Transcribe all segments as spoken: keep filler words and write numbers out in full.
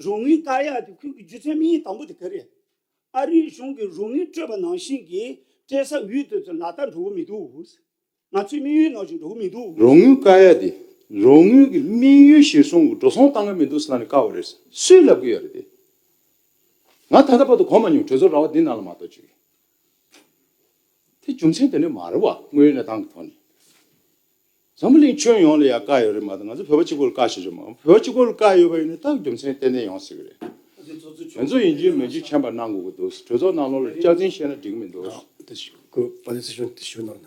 རོགས་དངུལ་བཀག་ཡག་དེ་ཁོང་གི་རྒྱུ་མཚན་དམིགས་ཡུལ་དང་པོ་དེ་ག་རེད། ཨ་རིའི་གཞུང་གིས་རོགས་དངུལ་སྤྲོད་པ་ནང་བཞིན་གྱི་སྤྲད་ས་འོས་དེ་ཚོ་ལག་བསྟར་འགྲོ་གི་མི་འདུག་ང་ཚོའི་དམིགས་ཡུལ་ནང་བཞིན་འགྲོ་གི་མི་འདུག་རོགས་དངུལ་བཀག་ཡ་དེ། རོགས་དངུལ་གྱི་དམིགས་ཡུལ་གཞིར་བཟུང་གི་འགྲོ་སོང་བཏང་གི་མི་འདུག་ཟེར་ནས་བཀག་པ་རེད། སུས་ལབ་གི་ཡོད་རེད་དེ། ང་ད་ལྟ་བར་དུ་གོ་མ་མྱོང་། གྲོས་ཚོགས་ར་བ་འདི་ནང་ལ་མ་གཏོགས་ཅིག་དེ་རྒྱུ་མཚན་དེ་ནི་མ་རེད་བ། དངོས་ཡོད་གནས་སྟངས་ཀྱི་ཐོག་ནས། འཛམ་བུ་གླིང་ཁྱོན་ཡོངས་ལ་ཡ་བཀག་ཡོད་རེད་མ་གཏོགས། ང་ཚོ་བོད་པ་གཅིག་པོ་ལ་བཀག་བཞག་རྒྱུ་མ་རེད། བོད་པ་གཅིག་པོ་ལ་བཀག་ཡོད་པ་ཡིན་ན་ད་རྒྱུ་མཚན་ཏན་ཏན་ཡོང་སྲིད་གི་རེད། ང་ཚོ་ཡིན་གཅིག་མིན་གཅིག་མཁྱེན་པ་གནང་དགོས་ཀྱི་འདུག་གྲོས་ཚོགས་ནང་ལོགས་ལ་སྐྱག་རྫུན་བཤད་ན་འགྲིག་གི་མི་འདུག་དེ་ཞུ་དགོས། བ་ལེ་སི་ཤོན་དེ་ཞུ་གནང་ན།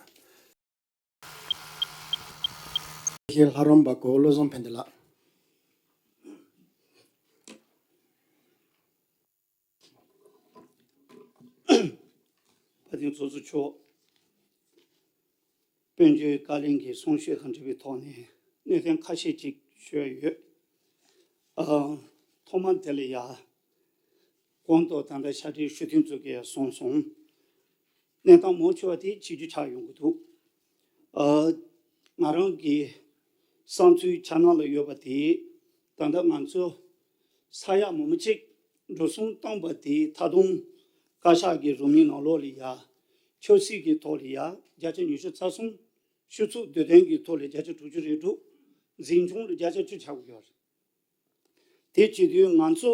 ལྷ་རམས་པ་གོ་བློ་བཟང་ཕན་བདེ་ལགས། དཔལ་ལྡན་ཚོགས་གཙོ་མཆོག་དཔལ་འབྱོར་བཀའ་བློན་གྱི་གསུང་བཤད་དང་འབྲེལ་བའི་ཐོག་ནས་གནད་དོན་ཁ་ཤས་ཅིག་ཞུ་ཡ་ཡོད། ཨ། ཐོག་མར་དེ་ལ་ཡ། གོང་དུ་ད་ལྟ་ཕྱག་སྦྲེལ་ཞུ་དོན་ཚོ་གིས་གསུངས་སོང་། གནས་སྟངས་མང་ཆེ་བ་དེ་ཕྱི་རྒྱུ་ཆགས་ཡོང་གི་འདུག་ཨ། ང་རང་གི་བསམ་ཚུལ་ཆ་ནང་ལ་ཡོད་པ་དེ། ད་ལྟ་ང་ཚོ་ས་ཡ་མང་པོ་ཅིག་འགྲོ་སོང་བཏང་པ་དེ་ད་དུང་བཀའ་ཤག་གི་རོགས་དངུལ་ནང་ལོགས་ལ་ཡ། ཆབ་སྲིད་ཀྱི་ཐོག་ལ་ཡ་བརྒྱ་ཆ་ཉི་ཤུ་རྩ་གསུམ། སྤྱི་ཚོགས་སྡེ་ཚན་གྱི་ཐོག་ལ་བརྒྱ་ཆ་དྲུག་ཅུ་རེ་དྲུག་འཛིན་སྐྱོང་ལ་བརྒྱ་ཆ་བཅུ་ཆགས་ཀྱི་ཡོད་རེད། དེ་བྱེད་དུས་ང་ཚོ་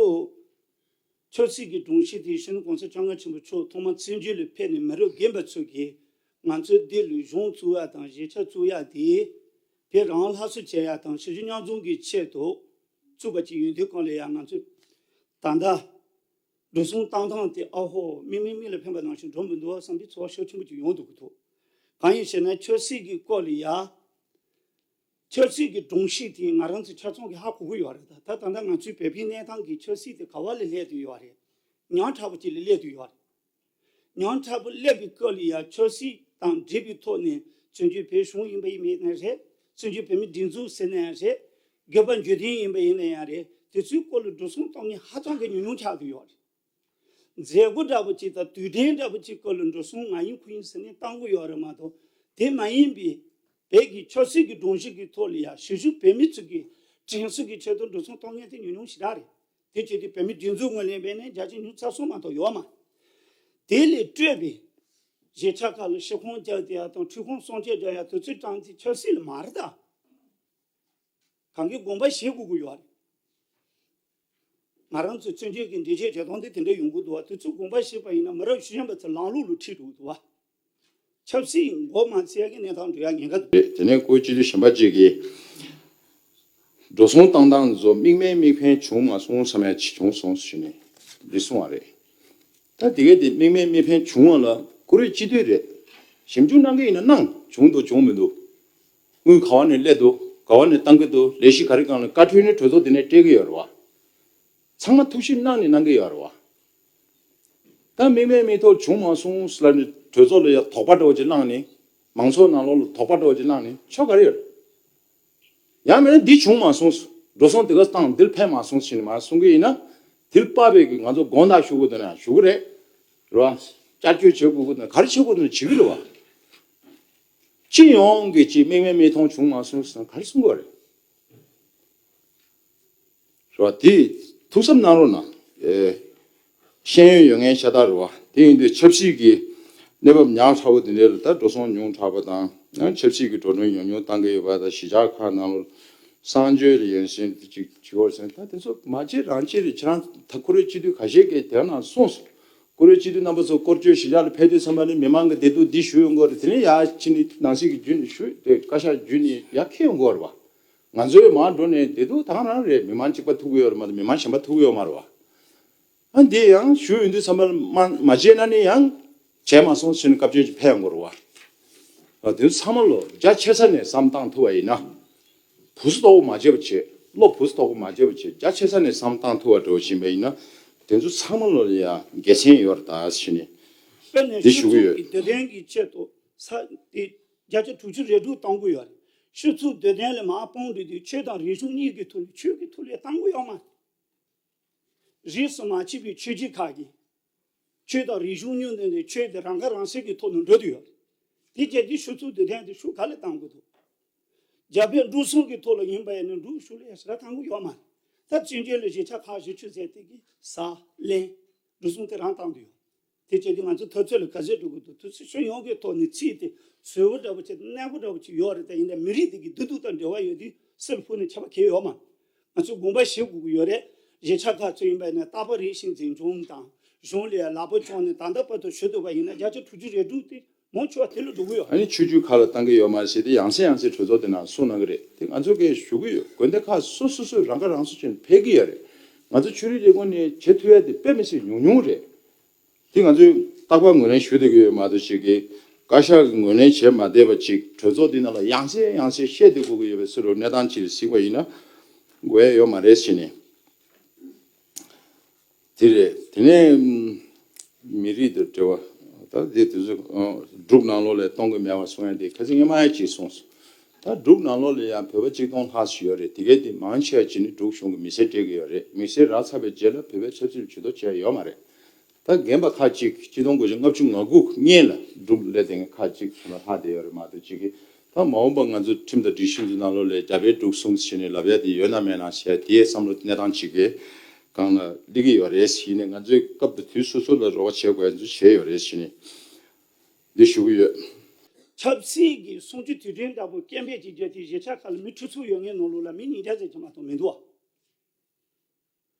ཆབ་སྲིད་ཀྱི་སྒྲོམ་གཞི་དེ་སྤྱི་ནོར་གོང་ས་སྐྱབས་མགོན་ཆེན་པོ་མཆོག་ཐོག་མར་བཙན་བྱོལ་ལ་ཕེབས་ནས་མི་རབས་རྒན་པ་ཚོ་གིས་ང་ཚོའི་འདི་ལ་གཞུང་བཙུགས་ཡ་དང་གཞིས་ཆགས་བཙུགས་ཡ་དེ། བོད་རང་དབང་སླར་གསོ་བྱེད་ཡ་དང་ཞི་བདེ་མཉམ་འཛོམས་ཀྱི་ཆེད་དུ་བཙུགས་པ་ཅིག་ཡིན་དུས་གང་ལ་ཡང་ང་ཚོས་ད་ལྟ་འགྲོ་སོང་བཏང་སྟངས་དེ་ཨ་ཧོ་མིག་མིག་མིག་ལ་ཕན་པ་ནང་བཞིན་འགྲོ་མི་འདུག་བསམ་པའི་ཚོར་བ་ཤུགས་ཆེན་པོ་ཅིག་ཡོང་སྡོད་ཀྱི་འདུག་གང་ཡིན་ཞེ་ན་ཆབ་སྲིད་ཀྱི་སྐོར་ལ་ཡ། ཆབ་སྲིད་ཀྱི་སྒྲོམ་གཞི་དེ་ང་རང་ཚོ་ཆ་ཚང་གིས་ཧ་གོ་གི་ཡོད་རེད། ད་ད་ད་ལྟ་ང་ཚོའི་བོད་པའི་གནས་སྟངས་ཀྱི་ཆབ་སྲིད་དེ་ག་བ་ལ་སླེབས་བསྡད་ཡོད་རེད། ཉམ་ཕྲ་པོ་ཅིག་ལ་སླེབས་བསྡད་ཡོད་རེད། ཉམ་ཕྲ་པོ་སླེབས་པའི་སྐབས་ལ་ཡ་ཆབ་སྲིད་དང་འབྲེལ་བའི་ཐོག་ནས་བཙན་བྱོལ་བོད་གཞུང་ཡིན་པ་ཡིན་ནའི་རེད། བཙན་བྱོལ་བོད་མིའི་སྒྲིག་འཛུགས་ཟེར་ནའི་རེད། དགོན་པ་འབྱོར་ལྡན་ཡིན་པ་ཡིན་ན་ཡང་རེད། དེ་ཚོའི་སྐོར་ལ་འགྲོ་སོང་གཏོང་མཁན་ཧ་ཅང་གི་ཉུང་ཉུང་ཆགས་བསྡད་ཡོད་རེད། མཛད་སྒོ་འདྲ་པོ་ཅིག་དང་དུས་དྲན་འདྲ་པོ་ཅིག་སྐོར་ལ་འགྲོ་སོང་ང་ཡིན་ཁོ་ཡིན་ཟེར་ནས་བཏང་གི་ཡོད་རེད་མ་གཏོགས། དེ་མ་ཡིན་པའི་བོད་ཀྱི་ཆབ་སྲིད་ཀྱི་སྒྲོམ་གཞི་གི་ཐོག་ལ་ཡ་གཞིས་བཞུགས་བོད་མི་ཚོ་གི་དྲན་གསོ་གི་ཆེད་དུ་འགྲོ་སོང་གཏོང་མཁན་དེ་ཉུང་ཉུང་ཞེ་དྲག་རེད། དེ་བྱས་ཏེ་བོད་མིའི་སྒྲིག་འཛུགས་ངོས་ལེན་བྱས་ནས་བརྒྱ་ཆ་ཉི་ཤུ་རྩ་གསུམ་མ་གཏོགས་ཡོད་མ་རེད། དེ་ལས་སྤྲོས་པའི་གཞིས་ཆགས་ཁག་ལ་ཤི་ཁུངས་རྒྱག་བསྡད་ཡ་དང་འཁྲུས་ཁུངས་སྲུང་སྐྱོབ་རྒྱག་ཡ་དེ་ཚོའི་གྲངས་དེ་ཆབ་སྲིད་ལ་མ་རེད་ད། གང་གི་དགོངས་པ་བཞེས་དགོས་ཀྱི་ཡོད་རེད། ང་རང་ཚོའི་བཙན་བྱོལ་གྱི་འདི་བྱས་བྱས་སྟངས་འདི་དེ་འདྲ་ཡོང་གི་འདུག་བ། དེ་ཚོའི་དགོངས་པ་བཞེས་པ་ཡིན་ན་མི་རབས་གཞོན་པ་ཚོ་ལམ་ལུགས་ལ་ཁྲིད་འགྲོ་གི་འདུག་བ། ཆབ་སྲིད་མགོ་མ་ཚོས་ཀྱི་གནས་སྟངས་འགྲོ་ཡ་ཉེན་ཁ་འདུག་དེ་ནས་བཀོད་སྤྱི་འཐུས་གཞན་པ་གཅིག་གིས་འགྲོ་སོང་བཏང་སྟངས་ཚོ་དམིགས་མེད་དམིགས་ཕན་བྱུང་མ་སོང་བསམ་ཡ་ཅིག་བྱུང་སོང་ཞུས་ནས་འདི་གསུངས་པ་རེད། ད་དེ་གས་དེ་དམིགས་མེད་དམིགས་ཕན་བྱུང་བ་ལ་བཀུར་འོས་སྤྱི་འཐུས་རེད། ཞིབ་འཇུག་གནང་གི་ཡིན་ན་གནང་། བྱུང་འདུག་བྱུང་མི་འདུག་དངུལ་ག་བ་ནས་སླེབས་འདུག་ག་བ་ནས་བཏང་གི་འདུག་ལས་གཞི་ག་རེ་སྒང་ལ་བཀའ་འཁྲོལ་ནི་གྲོས་ཚོགས་འདི་ནས་སྤྲད་ཀྱི་ཡོད་རེད་བ། ཚང་མ་ཐུགས་ཞིབ་གནང་ནས་གནང་གི་ཡོད་རེད་བ། ད་དམིགས་མེད་དམིགས་ཐོག་བྱུང་མ་སོང་ལབ་ནས་གྲོས་ཚོགས་ལ་ཡ་དོགས་པ་འདྲ་བོ་ཅིག་བསླངས་ནས། མང་ཚོགས་ནང་ལོགས་ལ་དོགས་པ་འདྲ་བོ་ཅིག་བསླངས་ནས་ཆོ་ག་རེ་ཡོད་རེད། ཡང་མིན་ན་འདི་བྱུང་མ་སོང་། འགྲོ་སོང་དེ་ག་བཏང་། འདིར་ཕན་མ་སོང་ཞེས་ནས་མར་གསུང་གི་ཡིན་ན། དེར་དཔག་པའི་གི་ང་ཚོ་དགོངས་དག་ཞུ་དགོས་འདུག་ན་ཞུ་གི་རེད། རེད་བ། བསྐྱར་བཅོས་བྱེད་དགོས་ཀྱི་འདུག་ན་ག་རེ་བྱེད་དགོས་འདུག་ན་བྱེད་ཀྱི་རེད་བ། སྤྱི་ཡོངས་ཀྱི་ཅིག་དམིགས་མེད་དམིགས་ཐོང་བྱུང་མ་སོང་ཟེར་ན་ག་རེ་གསུང་དགོས་རེད། རེད་བ། དེ་ཐུགས་བསམ་གནང་རོགས་གནང་། ཨེ། ཤེས་ཡོན་ཡོད་མཁན་ཤ་སྟག་རེད་བ། དེ་ཡིན་དུས་ཆབ་སྲིད་ཀྱི་གནས་བབ་ཉག་ཕྲ་བོ་དེ་འདྲ་ལ་ད་འགྲོ་སོང་ཉུང་དྲགས་པ་དང་། ཡང་ཆབ་སྲིད་ཀྱི་འགྲོ་གྲོན་ཉུང་ཉུང་བཏང་གི་ཡོད་པ་དང་། གཞིས་ཆགས་ཁག་ནང་ལ་གསང་སྤྱོད་ལ་ཡང་ཞེན་ཅིག་བྱེད་དགོས་ཟེར། ད་དེ་ཚོ་མ་བྱེད་རང་བྱེད་རེད། ཁྱེད་རང་ད་བཀུར་འོས་སྤྱི་འཐུས་ཁ་ཤས་ཀྱིས་དེ་ནང་གསུངས་སོང་། བཀུར་འོས་སྤྱི་འཐུས་རྣམ་པ་ཚོ་སྐོར་སྐྱོད་གཞིས་ཆགས་ལ་ཕེབས་དུས་ཚང་མ་ནས་མི་མང་གི་བདེ་སྡུག་འདི་ཞུ་ཡོང་གི་རེད། དེ་ནས་ཡར་ཕྱིན་ནས་ནང་སྲིད་ཀྱི་བརྒྱུད་ནས་ཞུ། དེ་བཀའ་ཤག་བརྒྱུད་ནས་ཡར་འཁྱེར་ཡོང་གི་ཡོད་རེད་བ། ང་ཚོའི་མར་འགྲོ་ནས་བདེ་སྡུག་ད་ག་རང་རེད། མི་མང་གཅིག་པ་ཐུག་གི་ཡོད་རེད་མ་གཏོགས་མི་མང་གཞན་པ་ཐུག་གི་ཡོད་མ་རེད་བ། ཨ། འདི་ཡང་ཞུ་ཡོང་དུས་ཚང་མ་མ་མ་བརྗེད་ན་ནི་ཡང་བྱས་མ་སོང་ཟེར་ནས་སྐབས་བཅོལ་ཅིག་ཕེབས་ཡོང་གི་རེད་བ། ཨ། དེ་ཚོ་ཚང་མ་ལོ་རྒྱ་ཆེ་ས་ནས་བསམ་བཏང་ཐུབ་པ་ཡིན་ན། བུ་སུ་དོག་པོ་མ་བྱེད་པ་བྱེད། བློ་བུ་སུ་དོག་པོ་མ་བྱེད་པ་བྱེད། རྒྱ་ཆེ་ས་ནས་བསམ་བཏང་ཐུབ་པ་འགྲོ་བཞིན་པ་ཡིན་ན། དེ་ཚོ་ཚང་མ་ལོ་ལ་ཡང་དགེ་མཚན་ཡོད་རེད་ད་ཟེར་ནས། དཔེར་ན་འདི་ཞུ་གི་ཡོད། སྤྱི་ཚོགས་ཀྱི་བདེ་དོན་གྱི་ཆེད་དུ་ས་དེ་བརྒྱ་ཆ་དྲུག་ཅུ་རེ་དྲུག་གཏོང་གི་ཡོད་རེད། སྤྱི་ཚོགས་བདེ་དོན་ལ་མར་དཔུང་སྒྲིག་དུས་ཆོས་དང་རིག་གཞུང་གཉིས་ཀྱི་ཐོག་ནས། ཆོས་ཀྱི་ཐོག་ལ་གཏོང་གི་ཡོད་མ་རེད། རིས་སུ་མ་ཆད་པའི་ཆོས་བརྒྱུད་ཁག་གིས་ཆོས་དང་རིག་གཞུང་གཉིས་ལྡན་ཏེ་ཆོས་དེ་རང་ཁ་རང་གསོ་གི་ཐོག་ནས་འགྲོ་དུ་ཡོད་རེད། དེ་བྱས་དུས་ཆུ་ཚོད་དེ་ཐེངས་དེ་ཤུགས་ག་ལ་བཏང་དགོས་འདུག་རྒྱ་བོད་འབྲུག་གསུམ་གྱི་ཐོག་ལ་ཡིན་པ་ཡིན་ན་འབྲུག་ཤུགས་ལ་ཡ་ཞེ་དྲག་བཏང་གི་ཡོད་མ་རེད། ད་བཙན་བྱོལ་ལ་གཞིས་ཆགས་ཁག་བཞི་བཅུ་ཟེར་དེ་གི་ས་གླེང་འགྲོ་སོང་དེ་རང་བཏང་དུ་ཡོད། དེ་བྱས་དུས་ང་ཚོ་འཐབ་རྩོད་ལ་ག་ཚོད་འགྲོ་གི་འདུག་དུས་ཚོད་ཁྱོན་ཡོངས་ཀྱི་ཐོག་ནས་ཚིག་དེ་བཟོས་པ་འདྲ་པོ་བྱས་ཏེ་གནས་པོ་འདྲ་པོ་ཅིག་ཡོད་རེད། ད་ཡིན་ད་མི་རིགས་དེ་གི་བདེ་སྡུག་དང་འབྲེལ་བ་ཡོད་དུས་སེམས་ཕུག་ནས་ཆད་པ་གས་ཡོད་མ། ང་ཚོས་དགོངས་པ་བཞེས་དགོས་ཀྱི་ཡོད་རེད། གཞིས་ཆགས་ཁག་ཚོ་ཡིན་པ་ཡིན་ན་རྟག་པར་རེ་བཞིན་འཛིན་སྐྱོང་དང་གཞུང་ལ་ལག་པ་བརྐྱངས་ནས་ད་ལྟ་བར་དུ་ཞུ་ཐུབ་པ་ཡིན་ན་བརྒྱ་ཆ་དྲུག་ཅུ་རེ་དྲུག་དེ་མང་ཆེ་བ་དེ་ལ་འགྲོ་གི་ཡོད། ཨ་ནི་ཆོས་བརྒྱུད་ཁག་ལ་བཏང་གི་ཡོད་མ་རེད་ཟེར་ཏེ་ཡང་སེ་ཡང་སེ་གྲོས་ཚོགས་དེ་ནང་གསུངས་གནང་གི་རེད། དེ་ང་ཚོ་གས་ཞུ་གི་ཡོད། དགོན་སྡེ་ཁག་སོ་སོ་སོས་རང་ཁ་རང་གསོ་བྱས་ནས་ཕེབས་ཀྱི་ཡོད་རེད། ང་ཚོ་ཆོས་རིག་ལས་ཁུངས་ནས་བྱེད་ཐུབ་ཡ་དེ་དཔེ་མི་སྲིད་ཉུང་ཉུང་རེད། དེ་ང་ཚོས་རྟག་པར་ངོས་ལེན་ཞུ་བསྡད་ཀྱི་ཡོད་མ་གཏོགས་ཅིག་གིས་བཀའ་ཤག་གིས་ངོས་ལེན་བྱས་མ་བསྡད་པ་ཅིག་གྲོས་ཚོགས་འདི་ནང་ལ་ཡང་སེ་ཡང་སེ་བཤད་བསྡད་དགོས་ཀྱི་ཡོད་པའི་ཕྱིར་རོ། གནས་སྟངས་ཅིག་གཟིགས་པ་ཡིན་ན་དགོས་ཡ་ཡོད་མ་རེད་ཟེར་ནས། དེ་རེད། དེ་ནས་མི་རིགས་དང་འབྲེལ་བ་ད་དེ་དུས་ཚོད་འབྲུག་ནང་ལོགས་ལ་གཏོང་གི་མེད་པ་གསུང་ཡ་དེ་ཁ་སང་སྔོན་མ་ཡ་ཅིག་གསུངས་སོང་། ད་འབྲུག་ནང་ལོགས་ལ་ཡང་བོད་པ་གཅིག་སྟོང་ལྷག་ཙམ་ཡོད་རེད། དེ་གའི་དེ་མང་ཆེ་བ་ཅིག་ནི་འབྲུག་གཞུང་གི་མི་སེར་སྤྲད་ཀྱི་ཡོད་རེད། མི་སེར་རག་ཚར་བའི་རྗེས་ལ་བོད་པའི་ཆབ་སྲིད་ལ་ཇུས་གཏོགས་བྱས་ཡོད་མ་རེད། ད་རྒན་པ་ཁག་ཅིག་ཆིག་སྟོང་དགུ་བརྒྱ་ལྔ་བཅུ་ང་དགུ་སྔོན་ལ་འབྲུག་ལ་དེ་སྔ་ཁག་ཅིག་ཚོ་ལ་ལྷག་བསྡད་ཡོད་རེད་མ་གཏོགས་ཅིག་གིས་ད་མ་འོངས་པ་ང་ཚོ་ཁྲིམས་དང་སྒྲིག་གཞི་ཚོའི་ནང་ལོགས་ལ་རྒྱ་བལ་འབྲུག་གསུམ་ཟེར་ནས་ལབ་ཡ་དེ་ཡོད་ན་མེད་ན་བྱས་དེའི་བསམ་བློ་གནས་སྟངས་ཅིག་གི་སྒང་ལ་སླེབས་ཀྱི་ཡོད་རེད། ཡིན་ནའི་ང་ཚོའི་སྐབས་དང་དུས་སོ་སོ་ལ་རོགས་པ་བྱེད་དགོས་ཡ་ཚོ་བྱས་ཡོད་རེད་ཟེར་ནས་འདི་ཞུ་གི་ཡོད། ཆབ་སྲིད་ཀྱི་གསུམ་བཅུའི་དུས་དྲན་འདྲ་པོ་སྐད་འབོད་ཅིག་བརྒྱབ་དེ་གཞིས་ཆགས་ཁག་ལ་མི་ཁྲི་ཚོ་ཡོད་མཁན་ནང་ལོགས་ལ་མི་ཉིས་བརྒྱ་ཙམ་ཅིག་མ་གཏོགས་མི་འདུག་ཨ།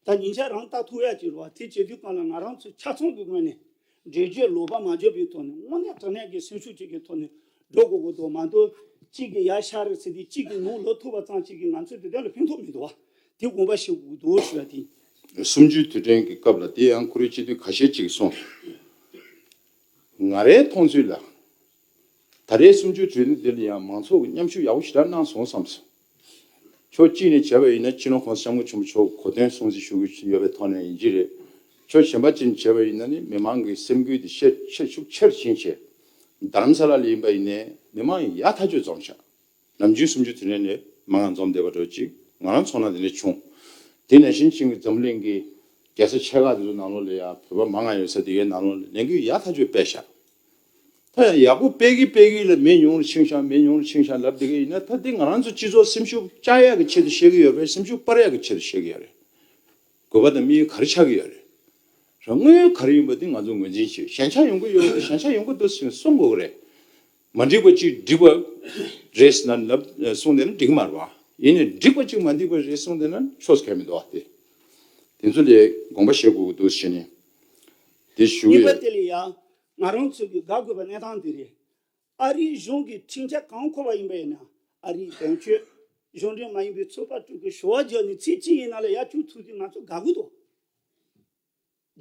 ད་ཉིན་ཞག་རང་ལྟ་ཐུབ་ཡ་ཅིག་རེད་བ། དེ་བྱེད་དུས་གང་ལ་ང་རང་ཚོ་ཆ་ཚང་གི་ངོས་ནས་འགྲེལ་བརྗོད་ལོག་པ་མ་བརྗོད་པའི་ཐོག་ནས་དངོས་གནས་དྲང་གནས་ཀྱི་སེམས་ཤུགས་ཅིག་གི་ཐོག་ནས་འགྲོ་དགོས་ཀྱི་འདུག་མ་གཏོགས་གཅིག་གིས་ཡར་ཤར་རེད་ཟེར་ཏེ་གཅིག་གིས་ངོ་ལོག་ཐུབ་པ་ཙམ་ཅིག་གིས་ང་ཚོའི་འདི་དོན་ལ་ཕན་ཐོགས་མི་འདུག་བ། དེ་དགོངས་པ་བཞེས་དགོས་ཀྱི་འདུག་ཞུ་ཡ་དེ་ཡིན། གསུམ་བཅུའི་དུས་དྲན་གྱི་སྐབས་ལ་དེ་ཡང་ཁོ་རའི་སྤྱི་འཐུས་ཁ་ཤས་ཅིག་གསུངས། ང་རའི་མཐོང་ཚུལ་ལ། ད་རེས་གསུམ་བཅུའི་དུས་དྲན་འདི་ལ་ཡང་མང་ཚོགས་ཀྱིས་མཉམ་ཞུགས་ཡག་པོ་ཞེ་དྲག་གནང་སོང་བསམ་སོང་། ཕྱོགས་གཅིག་ནས་བྱས་པ་ཡིན་ན་སྤྱི་ནོར་༸གོང་ས་༸སྐྱབས་མགོན་ཆེན་པོ་མཆོག་གོ་སྟོན་སྲུང་བརྩི་ཞུ་གི་ཡོད་པའི་ཐོག་ནས་ཡིན་གྱི་རེད། ཕྱོགས་གཞན་པ་ཅིག་ནས་བྱས་པ་ཡིན་ན་ནི་མི་མང་གི་སེམས་འགུལ་དེ་ཤེས་ཤེས་ཤུགས་ཆེར་ཕྱིན་བྱས། རྡ་རམ་ས་ལ་ལ་ཡིན་པ་ཡིན་ནའི་མི་མང་ཡག་ཐག་ཆོད་འཛོམས་ཤག་ནམ་རྒྱུན་གསུམ་བཅུའི་དུས་དྲན་ནས་མང་ང་འཛོམས་བསྡད་པ་འདྲ་ཅིག་ང་རང་ཚོ་ནང་དེ་འདྲ་བྱུང་། དེ་ནང་བཞིན་ཅིག་གི་འཛམ་གླིང་གི་རྒྱལ་ས་ཆེ་ཁག་དེ་ཚོ་ནང་ལོགས་ལ་ཡང་བོད་པ་མང་ང་ཡོད་ས་དེ་གའི་ནང་ལོགས་ལ་ལས་འགུལ་ཡག་ཐག་ཆོད་སྤེལ་ཤག་ད་ཡག་པོ་སྤེལ་གི་སྤེལ་གི་ལ་མི་ཉུང་རུ་ཕྱིན་ཤག་མི་ཉུང་རུ་ཕྱིན་ཤག་ལབ་བསྡད་གི་ཡིན་ན་ད་དེ་ང་རང་ཚོ་སྤྱི་ཚོགས་སེམས་ཤུགས་བཅག་ཡག་གི་ཆེད་དུ་བཤད་གི་ཡོད་རེད། སེམས་ཤུགས་སྤར་ཡག་གི་ཆེད་དུ་བཤད་གི་ཡོད་རེད། དགོས་པ་དང་དམིགས་ཡུལ་ག་རེ་ཆགས་ཀྱི་ཡོད་རེད། རང་དངོས་ཡོད་ག་རེ་ཡིན་པ་དེ་ང་ཚོ་ངོས་འཛིན་བྱེད། གཞན་ཆ་ཡོང་གི་ཡོད་རེད། གཞན་ཆ་ཡོང་གི་འདུག་ཟེར་ནས་གསུང་དགོས་ཀྱི་རེད། མ་འགྲིག་པ་གཅིག་འགྲིག་པ་རེད་ཟེར་ན་ལབ་གསུངས་བསྡད་ན་འགྲིག་གི་མ་རེད་བ། ཡིན་ནའི་འགྲིག་པ་གཅིག་མ་འགྲིག་པ་རེད་གསུངས་བསྡད་ན་ཕྱོགས་སུ་གལ་མི་འདུག་བ། དེ་དེ་ཚོ་ལས་དགོངས་པ་བཞེས་དགོས་ཀྱི་འདུག་ཟེར་ནས་དེ་ཞུ་གི་གཉིས་པ་ཡོད། དེ་ལ་ཡང་ང་རང་ཚོ་གི་དགའ་དགོས་པ་གནས་སྟངས་འདི་རེད། ཨ་རིའི་གཞུང་གི་ཁྲིམས་འཆར་གང་འཁོར་བ་ཡིན་པ་ཡིན་ན་ཨ་རིའི་དོན་གཅོད་གཞུང་འབྲེལ་མ་ཡིན་པའི་ཚོགས་པ་དྲུག་གི་ཞུ་བ་བརྒྱབ་ནས་ཚིག་གཅིག་ཡིན་ན་ལ་ཡར་བཅུག་ཐུབ་དུས་ང་ཚོ་དགའ་གི་འདུག་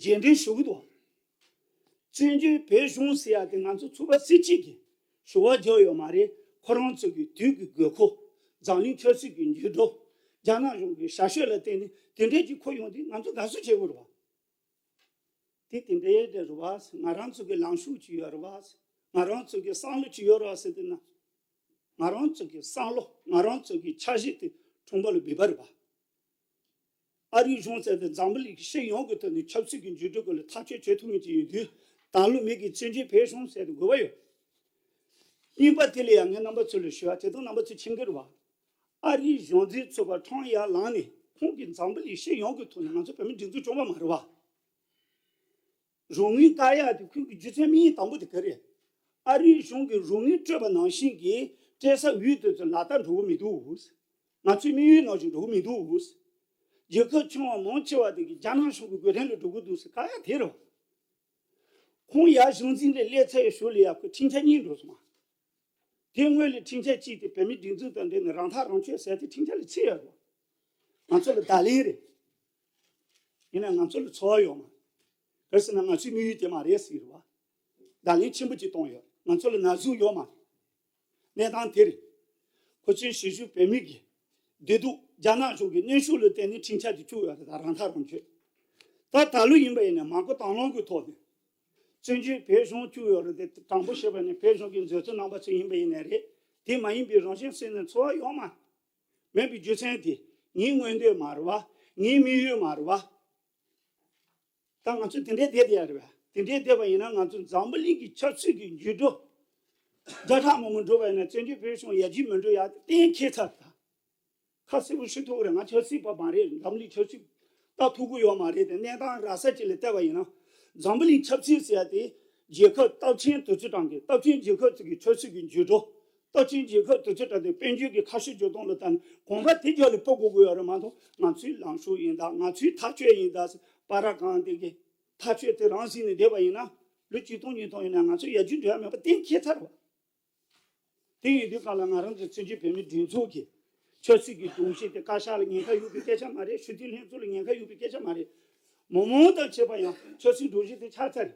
རྗེས་འབྲང་ཞུ་གི་འདུག་བཙན་བྱོལ་བོད་གཞུང་ཟེར་ཡ་དེ་ང་ཚོ་ཚོགས་པ་སུ་གཅིག་གིས་ཞུ་བ་བརྒྱབ་ཡོད་མ་རེད། ཁོ་རང་ཚོ་གི་དུས་ཀྱི་དགོས་མཁོ། འཛམ་གླིང་ཆབ་སྲིད་ཀྱི་འགྱུར་ལྡོག་རྒྱ་ནག་གཞུང་གི་ཞར་ཞོད་ལ་བརྟེན་ནས་དེ་འདྲའི་ཅིག་འཁོར་ཡོང་དུས་ང་ཚོ་དགའ་བསུ་བྱེད་དགོས་རེད་བ། དེ་དེ་འདྲའི་རེད་བ། ང་རང་ཚོ་གི་ལངས་ཕྱོགས་ཅིག་ཡོད་རེད་བ། ང་རང་ཚོ་གི་བསམ་བློ་ཅིག་ཡོད་རེད་བ་ཟེར་དུས་ན། ང་རང་ཚོ་གི་བསམ་བློ་ང་རང་ཚོ་གི་འཆར་གཞི་དེ་ཁྲོམ་པ་ལ་འབུད་པ་རེད་བ། ཨ་རིའི་གཞུང་ཟེར་དེ་འཛམ་བུ་གླིང་གི་སྤྱི་ཡོངས་ཀྱི་ཐོག་ནས་ཆབ་སྲིད་ཀྱི་འགྱུར་ལྡོག་སྐོར་ལ་ཐག་གཅོད་བྱེད་ཐུབ་མཁན་ཅིག་ཡིན་དུས་ད་ལོ་མི་གི་བཙན་བྱོལ་བོད་གཞུང་ཟེར་དེ་དགོས་པ་ཡོད། གཉིས་པ་དེ་ལ་ཡང་ངས་རྣམ་པ་ཚོ་ལ་ཞུ་བ་དེ་དང་རྣམ་པ་ཚོ་མཁྱེན་གྱི་རེད་བ། ཨ་རིའི་གཞུང་འཛིན་ཚོགས་པ་ཁྲོམ་ཡར་ལངས་ནས་ཁོང་གིས་འཛམ་བུ་གླིང་སྤྱི་ཡོངས་ཀྱི་ཐོག་ནས་ང་ཚོ་བོད་མི་སྒྲིག་འཛུགས་སྐྱོང་བ་མ་རེད་བ། རོགས་དངུལ་བཀག་ཡག་དེ་ཁོང་གི་རྒྱུ་མཚན་དམིགས་ཡུལ་དང་པོ་དེ་ག་རེད། ཨ་རིའི་གཞུང་གིས་རོགས་དངུལ་སྤྲོད་པ་ནང་བཞིན་གྱི་སྤྲད་ས་འོས་དེ་ཚོ་ལག་བསྟར་འགྲོ་གི་མི་འདུག་ང་ཚོའི་དམིགས་ཡུལ་ནང་བཞིན་འགྲོ་གི་མི་འདུག་རྒྱལ་ཁབ་ཆུང་བ་མང་ཆེ་བ་དེ་གིས་རྒྱ་ནག་གཞུང་གི་བགོ་བྲེང་ལ་འགྲོ་གི་འདུག་ཟེར་བཀག་ཡག་དེ་རེད། ཁོང་ཡར་གཞུང་འཛིན་ལ་སླེབས་ཚར་བའི་ཞོར་ལ་ཡ་ཁོས་ཁྲིམས་འཆར་གཉིས་འགྲོ་སོང་བ། དེ་སྔོན་ལ་ཁྲིམས་འཆར་གཅིག་དེ་བོད་མིའི་སྒྲིག་འཛུགས་དང་འབྲེལ་ནས་རང་ཐག་རང་གཅོད་ཟེར་དེ་ཁྲིམས་འཆར་ལ་ཚུད་ཡོད་རེད། ང་ཚོ་ལ་བརྡ་ལན་རེད། ཡིན་ནའི་ང་ཚོ་ལ་ཚོར་བ་ཡོད་མ་རེད། ག་རེ་ཟེར་ན་ང་ཚོའི་དམིགས་ཡུལ་དེ་མ་རེད་ཟེར་གྱི་རེད་བ། བརྡ་ལན་ཆེན་པོ་ཅིག་བཏང་ཡོད། ང་ཚོ་ལ་ན་ཟུག་ཡོད་མ་རེད། གནས་སྟངས་དེ་རེད། ཁོ་ཚོའི་གཞིས་བཞུགས་བོད་མི་གི་བདེ་སྡུག་རྒྱ་ནག་གཞུང་གི་གནོན་ཤུགས་ལ་བརྟེན་ནས་ཁྲིམས་འཆར་དེ་བཅུག་ཡོད་རེད། ད་རང་ཐག་རང་གཅོད། ད་ད་ལོ་ཡིན་པ་ཡིན་ན་མ་བསྐོ་དང་བླངས་ཀྱི་ཐོག་ནས་བཙན་བྱོལ་བོད་གཞུང་བཅུག་ཡོད་རེད་དེ། དྲང་པོ་བཤད་པ་ཡིན་ན་བོད་གཞུང་གི་མཛད་གཙོ་རྣམ་པ་ཚོ་ཡིན་པ་ཡིན་ནའི་རེད། དེ་མ་ཡིན་པའི་རང་བཞིན་སེམས་ནས་ཚོར་བ་ཡོད་མ་མེད་པའི་རྒྱུ་མཚན་དེ་ངའི་མངོན་འདོད་མ་རེད་བ། ངའི་དམིགས་ཡུལ་མ་རེད་བ། ད་ང་ཚོ་དེ་འདྲའི་བསྡད་བསྡད་ཡ་རེད་བ། དེ་འདྲའི་བསྡད་པ་ཡིན་ན་ང་ཚོ་འཛམ་བུ་གླིང་གི་ཆབ་སྲིད་ཀྱི་འགྱུར་ལྡོག་བརྒྱ་ཕྲག་མང་པོ་འགྲོ་བ་ཡིན་ན་བཙན་བྱོལ་བོད་གཞུང་ཡར་རྒྱས་མི་འགྲོ་ཡ་དེ་གཏན་འཁེལ་ཚར་ད། ཁ་གསལ་པོ་ཞུ་ཐུབ་ཀྱི་རེད། ང་ཆབ་སྲིད་པ་མ་རེད། འཛམ་གླིང་ཆབ་སྲིད་ལྟ་ཐུབ་ཀྱི་ཡོད་མ་རེད་དེ། གནས་སྟངས་ར་ས་ཅིག་ལ་བལྟས་པ་ཡིན་ན། འཛམ་བུ་གླིང་ཆབ་སྲིད་ཟེར་ཡ་དེ་རྒྱལ་ཁབ་སྟོབས་ཆེན་དུས་ཚོད་གྲངས་ཀྱི་སྟོབས་ཆེན་རྒྱལ་ཁབ་ཅིག་གི་ཆབ་སྲིད་ཀྱི་འགྱུར་ལྡོག་སྟོབས་ཆེན་རྒྱལ་ཁབ་དུས་ཚོད་གྲངས་ཀྱི་དཔལ་འབྱོར་གྱི་ཁ་ཕྱོགས་འགྱུར་ལྡོག་ལ་ལྟ་ནས་གོམ་པ་དེ་རྒྱབ་ལ་སྤོ་དགོས་ཀྱི་ཡོད་རེད་མ་གཏོགས། ང་ཚོའི་ལངས་ཕྱོགས་ཡིན་ད། ང་ཚོའི་ཐག་གཅོད་ཡིན་ད། པ་ར་གང་དེ་གི་ཐག་གཅོད་དེ་རང་ཟིན་ནས་བསྡད་པ་ཡིན་ན། ལོ་གཅིག་སྟོང་ཉིས་སྟོང་ཡིན་ན་ང་ཚོ་ཡར་རྒྱས་འགྲོ་ཡ་མེད་པ་གཏན་འཁེལ་ཚར་བ། དེ་ཡིན་དུས་སྒང་ལ་ང་རང་ཚོ་བཙན་བྱོལ་བོད་མིའི་སྒྲིག་འཛུགས་ཀྱི་ཆབ་སྲིད་ཀྱི་སྒྲོམ་གཞི་དེ་བཀའ་ཤག་ལ་ཉེན་ཁ་ཡོད་པའི་སྐད་ཆ་མ་རེད། སྤྱི་འཐུས་ལྷན་ཚོགས་ལ་ཉེན་ཁ་ཡོད་པའི་སྐད་ཆ་མ་རེད། མི་མང་དང་བཅས་པ་ཡང་ཆབ་སྲིད་སྒྲོམ་གཞི་དེ་ཆགས་ཚར་རེད།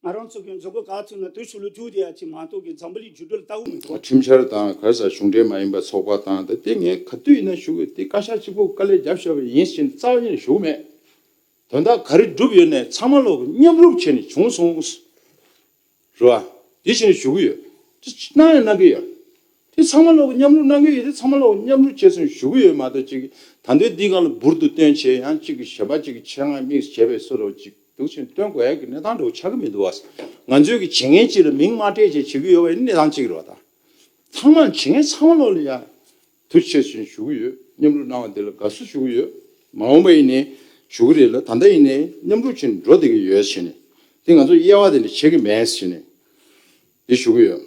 ང་རང་ཚོ་གི་མཛུབ་གུ་ག་ཚུད་ན་དེ་ཞུ་ལུ་བཅུག་དེ་ཡ་ཅིག་མ་གཏོགས་ཀྱི་འཛམ་བུ་གླིང་འགྱུར་འགྲོས་ལ་ལྟ་བུ་མི་འདུག་ཁྲིམས་འཆར་དང་ག་རེ་ཟེར་གཞུང་འབྲེལ་མ་ཡིན་པ་ཚོགས་པ་དང་ད་དེ་ངས་ག་དུས་ཡིན་ན་ཞུ་གི། དེ་བཀའ་ཤག་གཅིག་པོ་དཀའ་ལས་རྒྱབ་བཞག་པ་ཡིན་ཟེར་ནས་རྩ་བ་ཉིད་ནས་ཞུ་གི་མེད། དོན་དག་ག་རེ་བསྒྲུབས་ཡོད་ནས་ཚང་མ་ལོག་གི་མཉམ་རུབ་བྱས་ནས་བྱུང་སོང་། རེད་བ། དེ་བྱས་ནས་ཞུ་གི་ཡོད། དེ་གནང་ཡང་གནང་གི་ཡོད། དེ་ཚང་མ་ལོག་གི་མཉམ་རུབ་གནང་གི་ཡོད། དེ་ཚང་མ་ལོག་གི་མཉམ་རུབ་བྱས་སོང་ཞུ་གི་ཡོད་མ་གཏོགས། ཅིག་ད་ལྟའི་འདི་སྒང་ལ་འབུར་དུ་བཏོན་བྱས་ཡང་ཅིག་གི་གཞན་པ་ཅིག་གི་ཆེད་མངགས་དམིགས་བྱས་པའི་བཟོ་འདྲ་ཅིག་འདུག་ཕྱིན་སྟོན་དགོས་ཡ་གི་གནས་སྟངས་འདྲ་བོ་ཆགས་ཀྱི་མི་འདུག་བ། ང་ཚོའི་གི་བྱེད་མཁན་ཅིག་ལ་མིང་མ་སྤྲད་བྱས་བྱེད་ཀྱི་ཡོད་པ་ཡིན་ན་གནས་སྟངས་གཅིག་རེད་བ། ད་ཚང་མ་བྱེད་མཁན་ཚང་མ་ལོག་ལ་ཡ་ཐུགས་རྗེ་ཆེ་ཞུ་ཞུ་གི་ཡོད། མཉམ་རུབ་གནང་བ་འདི་ལ་དགའ་བསུ་ཞུ་གི་ཡོད། མ་འོངས་པ་ཡིན་ནའི་ཞུ་གི་རེད་ལ། ད་ལྟ་ཡིན་ནའི་མཉམ་རུབ་བྱས་ནས་འགྲོ་བསྡད་ཀྱི་ཡོད་ཟེར་ནས། དེ་ང་ཚོ་དབྱེ་བ་དེ་འདྲ་ཕྱེ་གི་མེད་ཟེར་ནས་དེ་ཞུ་གི་ཡོད།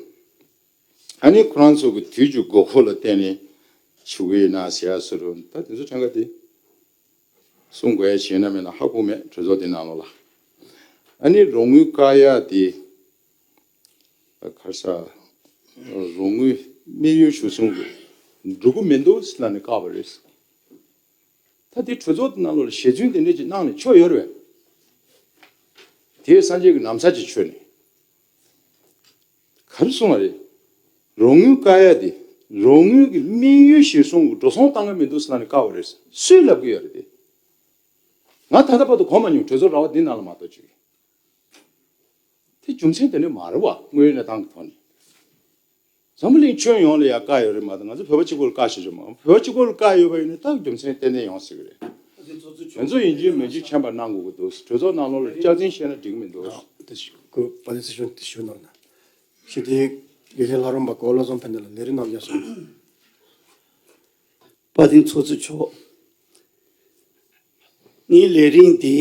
ཨ་ནི་ཁོ་རང་ཚོ་གི་དུས་ཀྱི་དགོས་མཁོ་ལ་བརྟེན་ནས་ཞུ་གི་ཡིན་ན་ཟེར་ཡ་ཟེར་རུང་ད་དེ་ཚོ་གྲངས་ཀ་དེ་གསུང་དགོས་ཡ་བྱས་ན་མེད་ན་ཧ་གོ་མེད། གྲོས་ཚོགས་དེ་ནང་ལོགས་ལ། ཨ་ནི་རོགས་དངུལ་བཀག་ཡ་དེ་ག་རེ་ཟ། རོགས་དངུལ་དམིགས་ཡུལ་གཞིར་བཟུང་གི་འགྲོ་གི་མི་འདུག་ཟེར་ལབ་ནས་བཀག་པ་རེད། ད་དེ་གྲོས་ཚོགས་དེ་ནང་ལོགས་ལ་ཞལ་རྫུན་དེ་འདྲས་ཅིག་གནང་ནས་ཆོག་ཡོད་རེད། དེས་སངས་རྒྱས་ཀྱི་ན་བཟའ་ཅིག་མཆོད་ནས། ག་རེ་གསུངས་པ་རེད། རོགས་དངུལ་བཀག་ཡ་དེ། རོགས་དངུལ་གྱི་དམིགས་ཡུལ་གཞིར་བཟུང་གི་འགྲོ་སོང་བཏང་གི་མི་འདུག་ཟེར་ལབ་ནས་བཀག་པ་རེད། སུས་ལབ་གི་ཡོད་རེད་དེ། ང་ད་ལྟ་བར་དུ་གོ་མ་མྱོང་། གྲོས་ཚོགས་ར་བ་འདི་ནང་ལ་མ་གཏོགས་ཅིག་དེ་རྒྱུ་མཚན་དེ་འདྲ་མ་རེད་བ། དངོས་ཡོད་གནས་སྟངས་ཀྱི་ཐོག་ནས། འཛམ་བུ་གླིང་ཁྱོན་ཡོངས་ལ་ཡ་བཀག་ཡོད་རེད་མ་གཏོགས། ང་ཚོ་བོད་པ་གཅིག་པོ་ལ་བཀག་བཞག་རྒྱུ་མ་རེད། བོད་པ་གཅིག་པོ་ལ་བཀག་ཡོད་པ་ཡིན་ན་ད་རྒྱུ་མཚན་ཏན་ཏན་ཡོང་སྲིད་ཀྱི་རེད། ང་ཚོ་ཡིན་གཅིག་མིན་གཅིག་མཁྱེན་པ་གནང་དགོས་ཀྱི་འདུག་གྲོས་ཚོགས་ནང་ལོགས་ལ་སྐྱག་རྫུན་བཤད་ན་འགྲིག་གི་མི་འདུག་དེ་ཞུ་དགོས་པ་དེ་སྲིད་གཞུང་དེ་ཞུ་གནང་ན། ཞི་བདེའི་དགེ་རྒན་ལྷ་རམས་པ་གོ་བློ་བཟང་ཕན་བདེ་ལགས་ལས་རིམ་རྣམ་གཞག་སོང་། དཔལ་ལྡན་ཚོགས་གཙོ་མཆོག་ངའི་ལས་རིམ་འདི་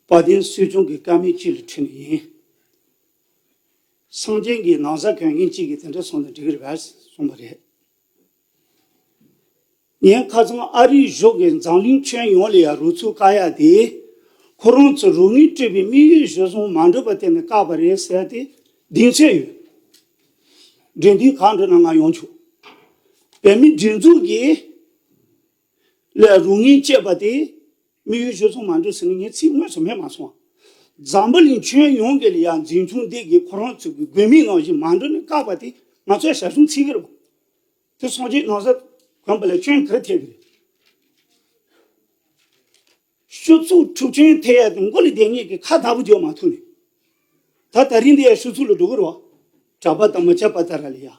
དཔལ་ལྡན་སྲིད་སྐྱོང་གི་བཀའ་མོལ་གཅིག་ལ་འཁྲིལ་ནས་ཡིན། སངས་རྒྱས་ཀྱི་ན་བཟའ་གོན་མཁན་གཅིག་གིས་དེ་འདྲ་གསུངས་ན་འགྲིག་གི་རེད་པས་གསུངས་པ་རེད། ངས་ཁ་སང་ཨ་རིའི་གཞུང་གིས་འཛམ་གླིང་ཁྱོན་ཡོངས་ལ་ཡང་རུ་ཚུགས་བཀག་ཡ་དེ། ཁོ་རང་ཚོ་རོགས་དངུལ་སྤྲད་པའི་དམིགས་ཡུལ་གཞིར་བཟུང་མ་འགྲུབ་པར་བརྟེན་ནས་བཀག་པ་རེད་ཟེར་ཏེ་གདེང་ཚོད་ཡོད། འགྲེམས་སྟོན་གང་འགྲོ་ན་ང་ཡོང་ཆོག་བོད་མིའི་སྒྲིག་འཛུགས་ཀྱིས་ལ་རོགས་དངུལ་སྤྲད་པ་དེ་དམིགས་ཡུལ་གཞིར་བཟུང་མ་འགྲུབ་ཟེར་ནས་ངས་ཚིག་དངོས་སུ་མེད་མ་སོང་། འཛམ་བུ་གླིང་ཁྱོན་ཡོངས་ཀྱི་ལ་ཡང་འཛིན་སྐྱོང་འདི་གིས་ཁོ་རང་ཚོ་གི་དགོས་མིན་ནང་བཞིན་མ་འགྲུབ་ནས་བཀག་པ་དེ་ང་ཚོས་ཞབས་ཞུ་བྱེད་ཀྱི་རེད། དེ་སངས་རྒྱས་ན་བཟའ་གོན་པ་ལ་སྐྱོན་ག་རེ་ཐེབས་ཀྱི་རེད། སྤྱི་ཚོགས་འཁྲུག་རྐྱེན་ཐེབས་ཡ་དེ་མགོ་ལ་བསྡད་མཁན་གྱི་ཁ་བརྡ་པོ་རྒྱག་མ་ཐུབ་ནས། ད་ད་རིང་འདི་ཡ་ཤུ་ཚུགས་ལ་འགྲོ་གི་རེད་བ། གྲྭ་པ་དང་མི་སྐྱ་པ་དག་ར་ལ་ཡ།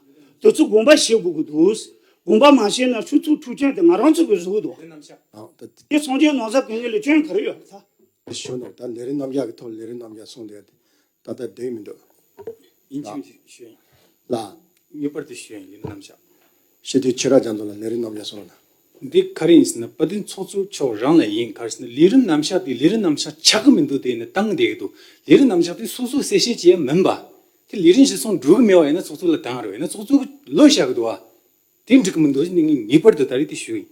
དེ་ཚོ་དགོངས་པ་བཞེས་དགོས་ཀྱི་འདུག་དགོངས་པ་མ་བཞེས་ན་ཤུ་ཚུགས་འཁྲུག་རྐྱེན་དེ་ང་རང་ཚོ་གིས་བཟོ་གི་འདུག་རྣམ་གཞག་ཨ་ད་དེ་སངས་རྒྱས་ན་བཟའ་གོན་མཁན་ལ་སྐྱོན་ག་རེ་ཡོད་རེད་ད། ཞུ་ན་ད་ལས་རིམ་རྣམ་གཞག་གི་ཐོག་ལས་རིམ་རྣམ་གཞག་སོང་དེ་ད་ལྟ་བསྡད་མི་འདུག་ཡིན་གཅིག་མིན་གཅིག་ཞུ་ཡིན། ལ། ངེས་པར་དུ་ཞུ་ཡིན། ལས་རིམ་རྣམ་གཞག་ཞུ་དུས་ཆོས་གྲགས་རྒྱ་མཚོ་ལ་ལས་རིམ་རྣམ་གཞག་སོང་ན། འདི་ག་རེ་ཡིན་ཟེར་ན་དཔལ་ལྡན་ཚོགས་གཙོ་མཆོག་རང་ལ་ཡིན། ག་རེ་ཟེར་ན་ལས་རིམ་རྣམ་གཞག་དེ་ལས་རིམ་རྣམ་གཞག་ཆགས་ཀྱི་མི་འདུག་དེ་ནི་བཏང་བསྡད་ཀྱི་འདུག་ལས་རིམ་རྣམ་གཞག་དེ་སོ་སོ་གསལ་བཤད་བྱེད་ཡ་མིན་པ། དེ་ལས་རིམ་གཞིར་བཟུང་འགྲོ་གི་མེད་པ་ཡིན་ན་ཚོགས་གཙོ་ལ་བཏང་རོགས། ཡིན་ན་ཚོགས་གཙོ་གི་ལོ་བཞག་གི་འདུག་བ། དེ་འགྲིག་གི་མི་འདུག་ཟེར་ནས་ངས་ངེས་པར་དུ་ད་རེས་དེ་ཞུ་ཡིན།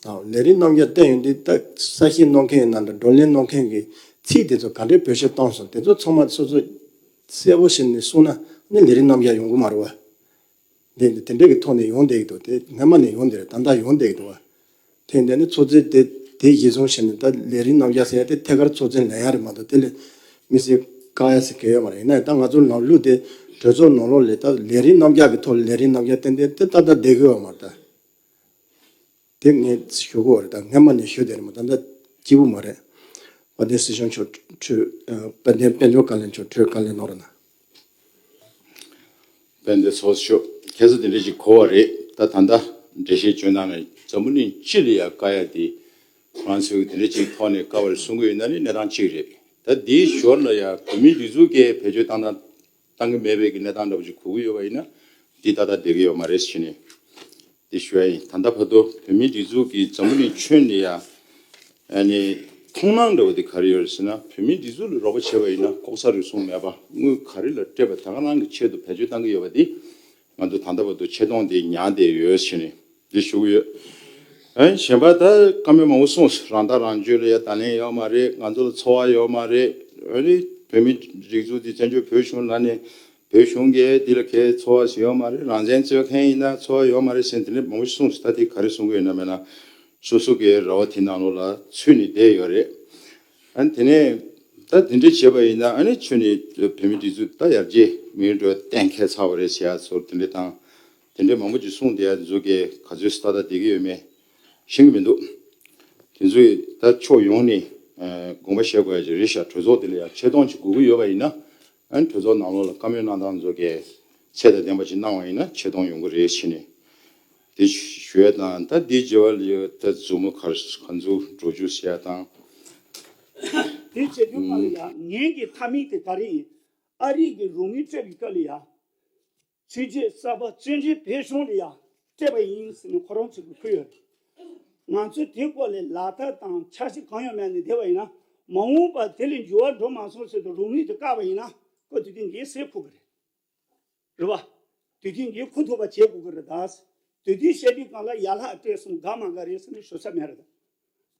ཨ་ལས་རིམ་རྣམ་གཞག་བསྟན་ཡོང་དུས་ད་གསལ་བཤད་གནང་མཁན་ཡིན་ན་འདྲ་བགྲོ་གླེང་གནང་མཁན་གྱི་ཚིག་དེ་ཚོ་ག་འདྲའི་བེད་སྤྱོད་བཏང་སོང་དེ་ཚོ་ཚང་མ་སོ་སོ་གསལ་པོ་བྱས་ནས་གསུངས་ན་ནི་ལས་རིམ་རྣམ་གཞག་ཡོང་གི་མ་རེད་བ། འདི་འདི་དེ་འདྲ་གི་ཐོག་ནས་ཡོང་བསྡད་ཀྱི་འདུག་དེ་སྔ་མ་ནས་ཡོང་བསྡད་རེད། ད་ལྟ་ཡོང་བསྡད་ཀྱི་འདུག་བ། དེ་འདྲ་ནི་ཚོགས་གཙོས་དེ་དེ་གཞིར་བཟུང་བྱས་ནས་ད་ལས་རིམ་རྣམ་གཞག་ཟེར་ཡ་དེ་ཐད་ཀར་ཚོགས་གཙོས་ལེན་ཡ་རེད་མ་གཏོགས་དེ་ལས་མི་སེར་བཀག་ཡ་ཟེར་གི་ཡོད་མ་རེད། ཡིན་ན་ཡང་ད་ང་ཚོ་ལམ་ལུགས་དེ་གྲོས་ཚོགས་ནང་ལོགས་ལས་ད་ལས་རིམ་རྣམ་གཞག་གི་ཐོག་ལས་རིམ་རྣམ་གཞག་ཏན་ཏན་དེ་ཏག་ཏག་བསྡད་གི་ཡོད་མ་རེད་ད། དེ་ངས་ཞུ་གི་ཡོད་རེད། ད་སྔ་མ་ནས་ཞུ་བསྡད་རེད་མ། ད་ལྟ་སྐྱིད་པོ་མ་རེད། དཔལ་ལྡན་སྲིད་སྐྱོང་མཆོག་འཕྲོས། དཔལ་ལྡན་དཔལ་འབྱོར་བཀའ་བློན་མཆོག་འཕྲོས་བཀའ་ལན་གནང་རོགས་གནང་། དཔལ་ལྡན་ཚོགས་གཙོ་མཆོག་ཁྱེད་ཚོ་དེ་འདྲ་ཞིག་གོ་བ་རེད། ད་ད་ལྟ་འགྲེལ་བཤད་བྱོན་གནང་ནས་འཛམ་བུ་གླིང་སྤྱི་ལ་ཡ་བཀག་ཡ་དེ་ཁོ་རང་ཚོས་དེ་འདྲ་ཞིག་ཐོག་ནས་བཀག་པ་རེད་གསུང་གི་ཡོད་ན་ནི་གནས་སྟངས་གཅིག་རེད། ད་དེའི་ཞོར་ལ་ཡ་བོད་མིའི་སྒྲིག་འཛུགས་ཀྱིས་བེད་སྤྱོད་བཏང་དང་བཏང་གི་མེད་པའི་གི་གནས་སྟངས་འདྲ་པོ་ཞིག་གོ་གི་ཡོད་པ་ཡིན་ན་འདི་ཏག་ཏག་བསྡད་ཀྱི་ཡོད་མ་རེད་ཟེར་ནས། དེ་ཞུ་ཡ་ཡིན། ད་ལྟ་བར་དུ་བོད་མིའི་སྒྲིག་འཛུགས་ཀྱིས་འཛམ་བུ་གླིང་ཁྱོན་ནས་ཡ་ཨ་ནི་མཐོང་སྣང་འདྲ་བོ་དེ་ག་རེ་ཡོད་རེད་ཟེར་ན། བོད་མིའི་སྒྲིག་འཛུགས་ལ་རོགས་པ་བྱས་པ་ཡིན་ན་ལྐོག་ཟ་རུལ་སུངས་མེད་པ། དངུལ་ག་རེ་ལ་སྤྲད་པ་དེ་ག་རང་གི་ཆེད་དུ་བེད་སྤྱོད་གཏང་གི་ཡོད་པ་དེ་ང་ཚོ་ད་ལྟ་བར་དུ་ཆེ་མཐོང་དེ་ཉར་བསྡད་ཡོད་ཟེར་ནས་འདི་ཞུ་གི་ཡོད། ཨ་ནི་གཞན་པ་ད་བཀའ་མོལ་མང་པོ་གསུངས། རང་ཐག་རང་གཅོད་ལ་ཡ་ད་ལན་ཡོད་མ་རེད། ང་ཚོ་ལ་འཚོ་བ་ཡོད་མ་རེད། ཨ་ནི་བོད་མིའི་སྒྲིག་འཛུགས་འདི་བཙན་བྱོལ་བོད་གཞུང་ལ་ནས་བོད་གཞུང་གིས་འདི་ལ་གའི་འཚོ་བ་ཞིག་ཡོད་མ་རེད། རང་བཙན་རྩོད་མཁན་ཡིན་ན་འཚོ་བ་ཡོད་མ་རེད་ཟེར་དེ་འདྲ་མང་པོ་གསུངས། ད་དེ་ག་རེ་གསུང་གི་ཡོད་ན་མེད་ན་སོ་སོ་གི་ར་བ་དེ་ནང་ལོགས་ལ་ཚུད་ནས་བསྡད་ཡོད་རེད། ཨ་ནི་དེ་ནས་ད་དེ་འདྲ་བྱས་པ་ཡིན་ན་ཨ་ནི་ཁྱོད་ནས་བོད་མིའི་སྒྲིག་འཛུགས་ད་ཡར་རྒྱས་མི་འགྲོ་གཏན་འཁེལ་ཚར་བ་རེད་ཟེར་ཡ་ཚོར་དེ་འདྲ་དང་། དེ་འདྲའི་མང་པོ་ཅིག་གསུངས་བསྡད་ཡ་དེ་ཚོ་གས་ག་ཚོད་ཏག་ཏག་བསྡད་ཀྱི་ཡོད་མེད་ཤེས་ཀྱི་མི་འདུག་དེ་ཚོས་ད་ཕྱོགས་ཡོངས་ནས་ཨ་དགོངས་པ་བཞེས་དགོས་ཡ་ཅིག་རེད་ཤག་གྲོས་ཚོགས་དེ་ལ་ཡ་ཆེ་མཐོང་ཅིག་དགོས་ཀྱི་ཡོད་པ་ཡིན་ན། ཨ་ནི་གྲོས་ཚོགས་ནང་ལོགས་ལ་བཀའ་མོལ་གནང་སྟངས་ཚོ་གས་ཚད་དང་ལྡན་པ་ཅིག་གནང་བ་ཡིན་ན་ཆེ་མཐོང་ཡོང་གི་རེད་ཟེར་ནས་དེ་ཞུ་ཡ་དང་། ད་དེའི་རྗེས་པ་ལ་ཡ་ད་མཛུབ་མོ་ག་ག་ཚོད་འགྲོ་རྒྱུ་ཟེར་ཡ་དང་། དེ་བྱེད་དུས་སྒང་ལ་ཡ་ངན་གྱི་མཐའ་མིག་དེ་ག་རེ་ཡིན། ཨ་རི་གི་རོགས་དངུལ་སྤྲད་པའི་སྐབས་ལ་ཡ། ཕྱི་རྒྱལ་གསར་པ་བཙན་བྱོལ་བོད་གཞུང་ལ་ཡང་སྤྲད་པ་ཡིན་ཟེར་ནས་ཁོ་རང་ཚོས་ཀྱི་ཁུར་ཡོད་རེད། ང་ཚོས་དེ་སྐོར་ལ་ལག་བསྟར་དང་འཆར་གཞི་གང་ཡང་མེད་ནས་བསྡད་པ་ཡིན་ན། མ་འོངས་པར་དེ་ལས་འགྱུར་བ་འགྲོ་མ་སོང་ཟེར་དུས་རོགས་དངུལ་དེ་བཀག་པ་ཡིན་ན་ཁོ་དུས་དེ་འགན་སེལ་ཁུར་གི་རེད། རེད་བ། དུས་དེ་འགན་ཁུར་ཐུབ་པ་བྱེད་དགོས་ཀྱི་རེད་ད། དུས་དེ་བཤད་དུས་སྒང་ལ་ཡར་ལྷག་སྤྲད་སོང་དགའ་མ་དགའ་རེད་ཟེར་ནས་ཞུ་ས་མེད་རེད་ད།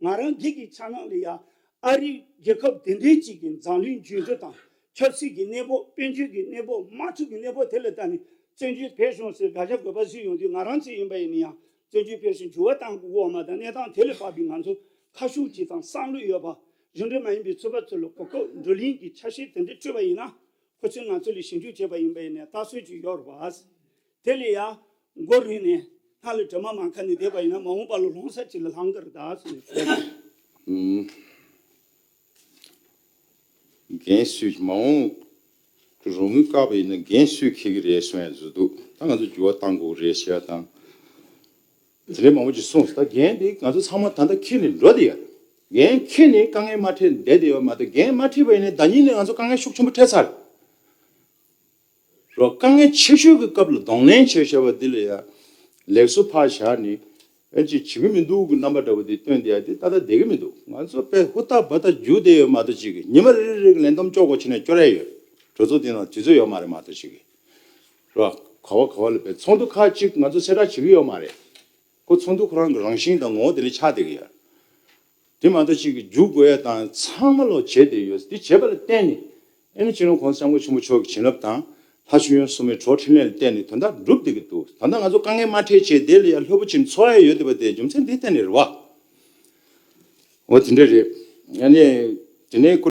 ང་རང་འདི་གི་ཆ་ནང་ལ་ཡ་ཨ་རི་རྒྱལ་ཁབ་དེ་འདྲའི་གཅིག་གི་འཛམ་གླིང་འགྱུར་འགྲོས་དང་ཆབ་སྲིད་ཀྱི་གནས་བབ། དཔལ་འབྱོར་གྱི་གནས་བབ། དམག་འཁྲུག་གི་གནས་བབ་དེ་ལ་ལྟ་ནས་བཙན་བྱོལ་བོད་གཞུང་ཟེར་དགག་བྱ་དགོས་པ་བཟོས་ཡོང་དུས་ང་རང་ཚོ་ཡིན་པ་ཡིན་ན་ཡང་བཙན་བྱོལ་བོད་གཞུང་འགྱུར་བ་གཏང་དགོས་ཀྱི་ཡོད་མ་རེད། གནས་སྟངས་དེ་ལ་དཔག་པའི་ང་ཚོ་ཁ་ཤུགས་ཅིག་དང་བསམ་བློ་ཡོད་པ། གཞུང་འབྲེལ་མ་ཡིན་པའི་ཚོགས་པ་ཚོ་ལ་གོ་སྐབས་བགྲོ་གླེང་གི་ཆ་ཤས་དེ་འདྲ་སྤྲོད་པ་ཡིན་ན། ཁོ་ཚོས་ང་ཚོ་ལ་ཞིབ་འཇུག་བྱས་པ་ཡིན་པ་ཡིན་ནའི་ལྟ་ཚུལ་ཅིག་ཡོད་རེད་པ། དེ་ལ་ཡང་མགོ་རུལ་ནས་སྣ་ལ་དྲི་མ་མ་ཁ་ནས་བསྡད་པ་ཡིན་ན་མ་འོངས་པ་ལ་ལྷུང་ས་ཅིག་ལ་ལྷུང་གི་རེད་ད་ཟེར་ནས་ཞུ་ཡ་ཡིན། ཨུམ། འགན་སུས། མ་འོངས་ཀྱི་རོགས་དངུལ་བཀག་པ་ཡིན་ན་འགན་སུས་འཁྱེར་གྱི་རེད་གསུང་ཡ་ཚོ་འདུག་ད་ང་ཚོ་འགྱུར་བ་གཏང་དགོས་རེད་ཟེར་ཡ་དང་། དེ་འདྲའི་མང་པོ་ཅིག་གསུངས་སོང་། ད་འགན་དེ་ང་ཚོ་ཚང་མ་ད་ལྟ་འཁྱེར་ནས་འགྲོ་བསྡད་ཡོད། འགན་འཁྱེར་ནས་དཀའ་ངལ་མ་འཕྲད་བསྡད་བསྡད་ཡོད་མ་གཏོགས། འགན་མ་འཁྲིད་པ་ཡིན་ན་ཟླ་ཉིན་ནས་ང་ཚོ་དཀའ་ངལ་ཤུགས་ཆེན་པོ་འཕྲད་ཚར་རེད། རོགས་དཀའ་ངལ་ཆེ་ཤོས་ཀྱི་སྐབས་ལ་གདོང་ལེན་བྱས་བཞག་པ་འདི་ལ་ཡང་ལེགས་སོ་ཕར་བཞག་ནས་ཨེ་ཅིག་བྱེད་ཀྱི་མི་འདུག་གི་རྣམ་པ་འདྲ་བོ་དེ་སྟོན་བསྡད་ཡ་དེ་ཏག་ཏག་བསྡད་ཀྱི་མི་འདུག་ང་ཚོ་དཔེ་ཧུར་ཐག་འབད་ཐག་རྒྱུག་བསྡད་ཡོད་མ་གཏོགས། ཅིག་གི་ཉི་མ་རེ་རེ་རེ་གི་ལས་བསྡོམས་ཅོག་གོ་ཕྱིན་ནས་སྐྱོར་ཡ་ཡོད། གྲོས་ཚོགས་དེ་ནང་དུས་ཚོད་ཡོད་མ་རེད་མ་གཏོགས། ཅིག་གི་རོགས་ག་བ་ག་བ་ལ་དཔེ་ཚོགས་འདུ་ཁག་ཅིག་ང་ཚོ་གསལ་བསྒྲགས་བྱེད་ཀྱི་ཡོད་མ་རེད། ཁོ་ཚོགས་འདུ་ཁོ་རང་གི་རང་བཞིན་དང་ངོ་བོ་དེ་ལས་ཆགས་བསྡད་ཀྱི་ཡོད། དེ་མ་གཏོགས་ཅིག་གི་རྒྱུག་དགོས་ཡ་དང་ཚང་མ་ལོག་བྱས་བསྡད་ཡོད། དེ་བྱས་པ་ལ་བརྟེན་ནས་ཨེ་ནི་སྤྱི་ནོར་༸གོང་ས་༸སྐྱབས་མགོན་ཆེན་པོ་མཆོག་གི་བྱིན་རླབས་དང་ལྷ་ཆོས་ཡོན་སྲུང་མའི་གྲོགས་འཕྲིན་ལས་ལ་བརྟེན་ནས་དོན་དག་འགྲུབ་བསྡད་ཀྱི་འདུག་ད་ལྟ་ང་ཚོ་དཀའ་ངལ་མ་འཕྲད་ཆེད་དེ་ལ་ཡ་ལྷོད་པོ་ཅིག་འཚོ་ཡ་ཡོད་བསྡད་པ་དེ་རྒྱུ་མཚན་དེ་བརྟེན་ནས་རེད་བ། འོ་དེ་འདྲ་རེད། ཨ་ནི་དེ་ནས་ཁོ